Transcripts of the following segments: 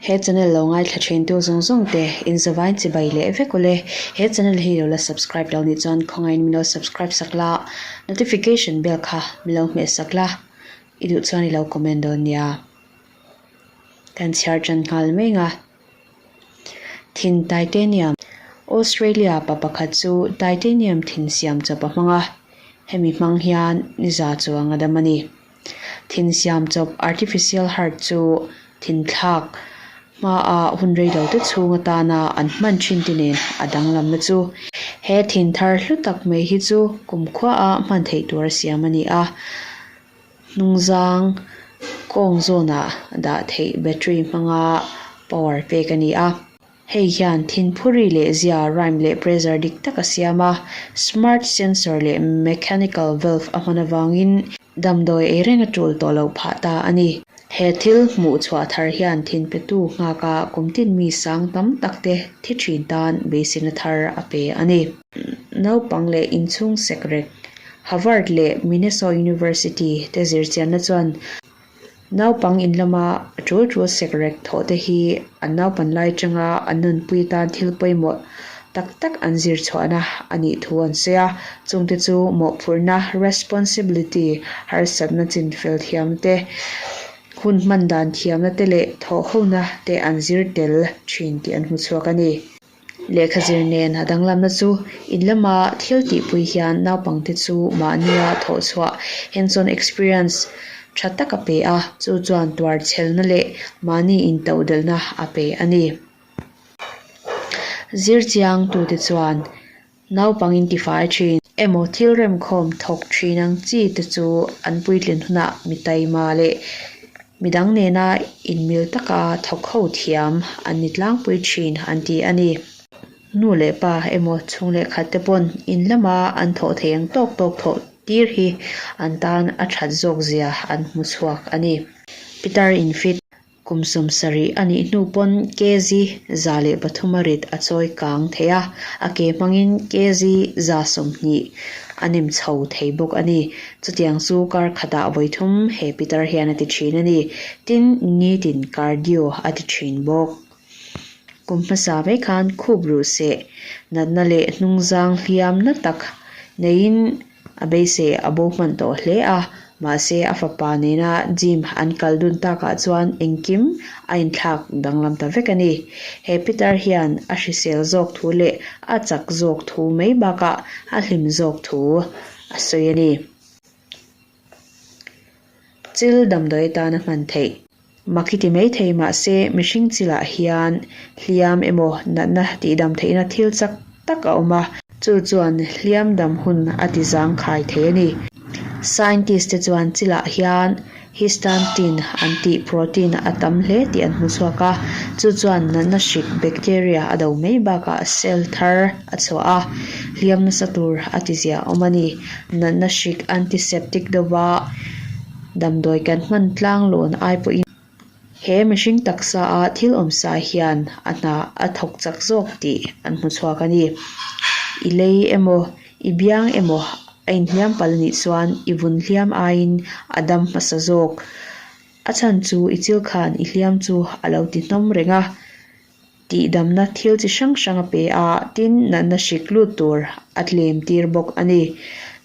He channel lo ngaithla thintu zawng zawng te in zavain chibai leh vek ule. He channel hi lo la subscribe lo nih chuan khawngaiin min lo subscribe sak la, notification bell kha min lo hmeh sak la, i duh chuan i lo comment dawn nia. Kan chhiar tan nghal mai nga. Thin titanium. Australia pa pakhat chu titanium thin siam chawp a hmang a, hemi hmang hian ni za chuang a dam a ni. Thin siam chawp artificial heart chu thin thlak hmaa hun reilo te chhung atana an hman thin te nen a danglamna chu he thin thar hlu tak mai hi chu kumkhua a hman theih tur a siam a ni a. Hnungzang kawng zawnah dah theih battery hmanga power pek a ni a. Hei hian thinphuri leh zia, rhyme leh pressure dik tak a siam a, smart sensor leh mechanical valve a hman avangin damdawi ei reng a tul tawh loh phah ta a ni. He thil hmuh chhuah thar hian thinpetu nghaka kumtin mi sang tam tak te thi thin tan beiseina thar a pe a ni. Naupang leh inchhung sekrek Harvard leh Minnesota University te zirchianna chuan Naupang in lama a tul tul sekrek thawh te hi an naupan lai atanga an nunpui tan thil pawimawh tak tak an zir chhuahna a nih thu an sawi a, chungte chu mawhphurhna, responsibility, harsatna chinfel thiam te, hun hman dan thiamna te leh thawhhona te an zir tel thin tih an hmu chhuak a ni. Lehkha zir nen a danglamna chu in lama thil tihpui hian naupangte chu mahnia thawh chhuah hands-on experience tha tak a pe a, chu chuan tuar chhelna leh mahni intodelhna a pe a ni. Zir chiang tute chuan naupang intifai thin emaw thil remkhawm thawk thin ang chi te chu an puitlin hunah mi taima leh Midang nena inmil taka thawk ho thiam an ni tlangpui thin an ti a ni. Nu leh pa emaw chhung leh khat te pawn in lama an thawh thei ang tawk tawk thawh tir hi an tan a that zawk zia an hmu chhuak a ni. Pitar infit kum 70 a nih hnu pawn kg 103 a rit a chawi kang thei a, a ke hmangin kg 120 a nem chho thei bawk a ni. Chutiang chu kar khatah vawithum he pitar hian a ti thin a ni. Tin, nitin cardio a ti thin bawk. Kum hmasa mai khan khup ruh seh natna leh hnungzang hliam na tak neiin a beisei a bo hman tawh hle a, mahse a fapa nena gym an kal dun takah chuan engkim a inthlak danglam ta vek a ni. He pitar hian a hrisel zawk thu leh a chak zawk thu mai bakah a hlim zawk thu a sawi a ni. Chil damdawi atana hman theih. Mak i ti mai thei mahse mihring chilah hian hliam emaw natna tihdam theihna thil chak tak a awm a, chu chuan hliam dam hun a ti zangkhai thei a ni. Scientist te chuan chilah hian Histantin an tih protein a tam hle tih an hmu chhuak a, chu chuan natna hrik bacteria a do mai bakah cell thar a chhuah a, hliam nasa tur a ti ziah awm a ni. Natna hrik antiseptic deuha damdawi kan hman tlang lawn ai pawhin he mihring taksa a thil awmsa hian a hna a thawk chak zawk tih an hmu chhuak a ni. I lei emaw I biang emaw a inhliam palh anih chuan i vun hliam aiin a dam hmasa zawk. A chhan chu i chil khan i hliam chu a lo ti hnawm reng a, tihdamna thil chi hrang hrang a pe a, tin natna hrik lut tur a tlem tir bawk a ni.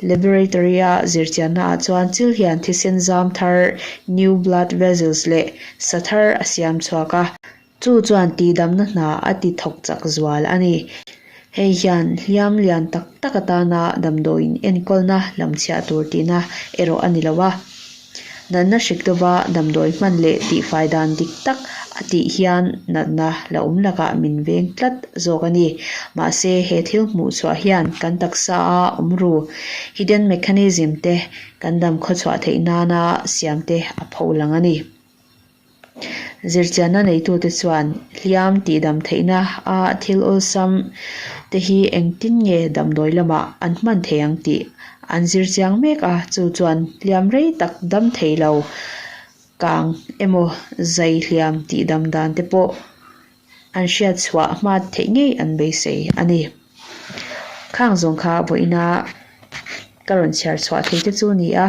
Laboratory-a zirchianna ah chuan chil hian thisen zam thar, new blood vessels, leh sa thar a siam chhuak a. Chu chuan tihdamna hna a ti thawk chak zual a ni. Hei hian hliam lian tak tak atana damdawiin enkawlna lam chhiah tur tihna erawh a ni lo a. Natna hrik deuha damdawi hman leh tihfai dan dik tak a tih hian natna la awm lakah min veng tlat zawk a ni. Mahse, he thil hmuh chhuah hian kan taksa a awm ru, hidden mechanism, te kan dam khawchhuah theih nana siam te a pho lang a ni. Zirchianna neitute chuan hliam tihdam theihna a thil awlsam te hi engtin nge damdawi lamah an hman thei ang tih an zirchiang mek a, chu chuan hliam rei tak dam thei lo kang emaw zai hliam tihdam dan te pawh an hriat chhuah hma theih ngei an beisei a ni. Khang zawng kha vawiina ka rawn chhiar chhuah thei te chu a ni a.